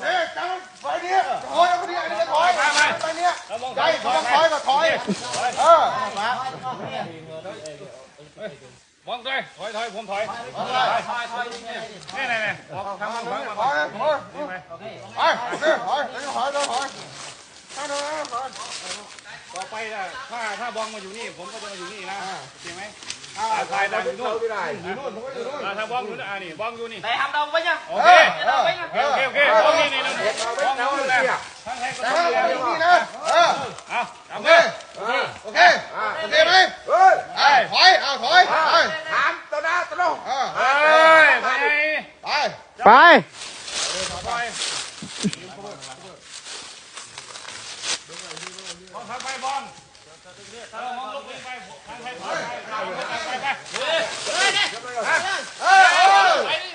ເອີ ຈັບໄປນີ້ ຖອຍອອກໄປນີ້ ອັນນີ້ກໍຖອຍ ໄປນີ້ ໄດ້ ຖອຍກໍຖອຍ ເອີ ມອງເລີຍ ຖອຍ ຖອຍ ຜົມຖອຍ ຖອຍ ຖອຍ ຖອຍ ນີ້ ນີ້ ນີ້ ອອກທາງ ທາງ ທາງ ຖອຍ ຖອຍ ຖອຍ ຖອຍ ຖອຍ ຖອຍ ຖອຍ ຕໍ່ໄປນະ ຖ້າ ຖ້າບອງມາຢູ່ນີ້ ຜົມກໍຈະມາຢູ່ນີ້ນະ ອ່າ ໂອເຄໄໝ? ອ່າ ຖ່າຍ ຖ່າຍຢູ່ໂນ່ນ ຢູ່ໂນ່ນ ຜົມກໍຢູ່ໂນ່ນ ອ່າ ຖ້າບອງຢູ່ ອ່າ ນີ້ ບອງຢູ່ນີ້ ໄດ້ຫຳດອກໄວ້ຍັງ ໂອເຄ ເອີ ໂອເຄ ໂອເຄ ບອງນີ້ ນີ້ ນີ້ ບອງຢູ່ນີ້ນະ ທາງໃດກໍຕ້ອງຢູ່ນີ້ນະ ເອີ ເອົາ ໂອເຄ ໂອເຄ ໂອເຄ ອ່າ ໂອເຄໄໝ? ເອີ ອ່າ ຖອຍ ອ່າ ຖອຍ ອ່າ ໄປ ຖາມຕໍ່ໜ້າຕໍ່ໂຕ ອ່າ ເອີ ໄປ ໄປ ໄປ ເອີ